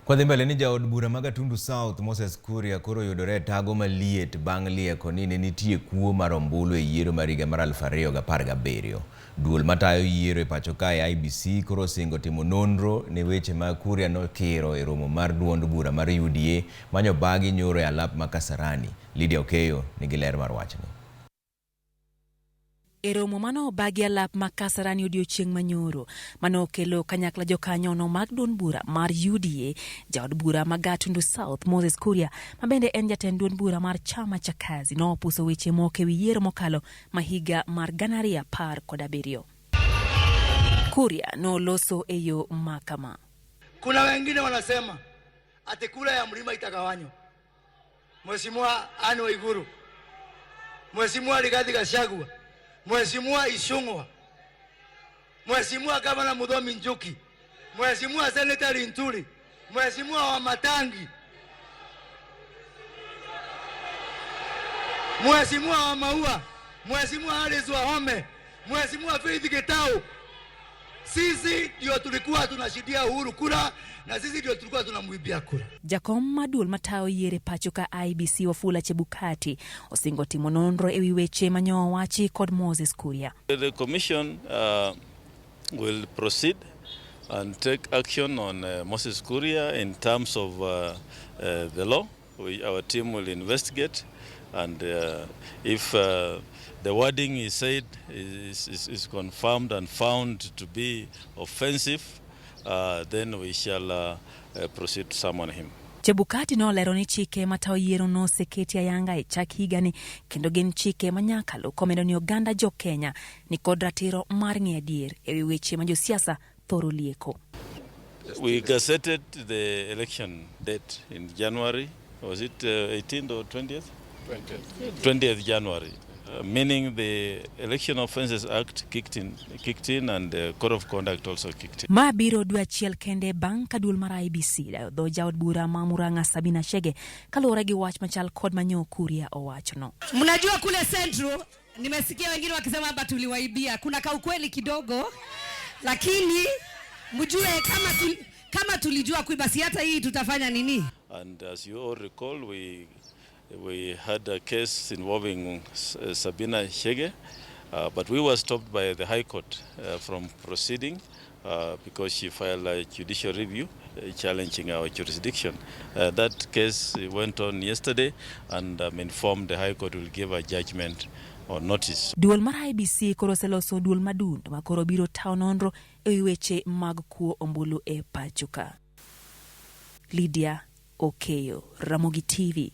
Kwadhi mbele ni jaod bura ma Gatundu South Moses Kuria koro yudore e tago maliet bang' lieko ni ne nitie kuo mar ombulu e yiero mar higa mar 2017. Duol matayo yiero e pacho kae IEBC koro osingo timo nonro ne weche ma Kuria nokiro e romo mar duond bura mar UDA manyobagi nyoro e alap ma Kasarani. Lydia Okeyo nigi ler mar wachni. E romo mane obagi alap ma Kasarani odiochieng' manyoro, mane okelo kanyakla jokanyono mag duond bura mar UDA, jaod bura ma Gatundu South Moses Kuria, ma bende en jatend duond bura mar Chama cha Kazi, nopuso weche moko ewi yiero mokalo ma higa mar 2017. Kuria noloso e yo ma kama. Kuna wengine wanasema ati kura ya mlima itagawanywa. Mheshimiwa Anne Waiguru, Mheshimiwa Rigathi Gachagua, Mheshimiwa Ichung'wa, Mheshimiwa Gavana Muthomi Njuki, Mheshimiwa Senator Linturi, Mheshimiwa Wamatangi, Mheshimiwa wa Maua, Mheshimiwa Alice Wahome, Mheshimiwa Faith Gitau. Sisi ndio tulikuwa tunashindia Uhuru kura na sisi ndio tulikuwa tunamwibia kura. Jakom mar duol matayo yiero e pacho ka IEBC Wafula Chebukati osingo timo nonro ewi weche manyo owachi kod Moses Kuria. The commission will proceed and take action on Moses Kuria in terms of the law. Our team will investigate, and if the wording he said is confirmed and found to be offensive, then we shall proceed to summon him. Chebukati nolero ni chike matayo yiero noseketi ayanga e chak higani kendo gin chike manyaka luw komedo ni oganda jo Kenya nikod ratiro mar ng'eyo adier ewi weche ma josiasa thoro lieko. We gazetted the election date in January. Was it 18th or 20th? 20th. 20th January. Meaning the Election Offences Act kicked in and the Code of Conduct also kicked in. Ma biro dwe achiel kende bang' ka duol mar IEBC dayo dho jaod bura ma Murang'a Sabina Chege kaluwore gi wach machal kod manyo Kuria owachono. Mnajua kule Central nimesikia wengine wakisema hapa tuliwaibia. Kuna kaukweli kidogo, lakini mjue kama tulijua kuiba, si hata hii tutafanya nini? And as you all recall, we had a case involving Sabina Chege, but we were stopped by the High Court from proceeding because she filed a judicial review challenging our jurisdiction. That case went on yesterday, and I'm informed the High Court will give a judgment on notice. Duol mar IEBC koro oseloso duol madundo ma koro biro tayo nonro ewi weche mag kuo ombulu e pacho ka. Lydia Okeyo, Ramogi TV.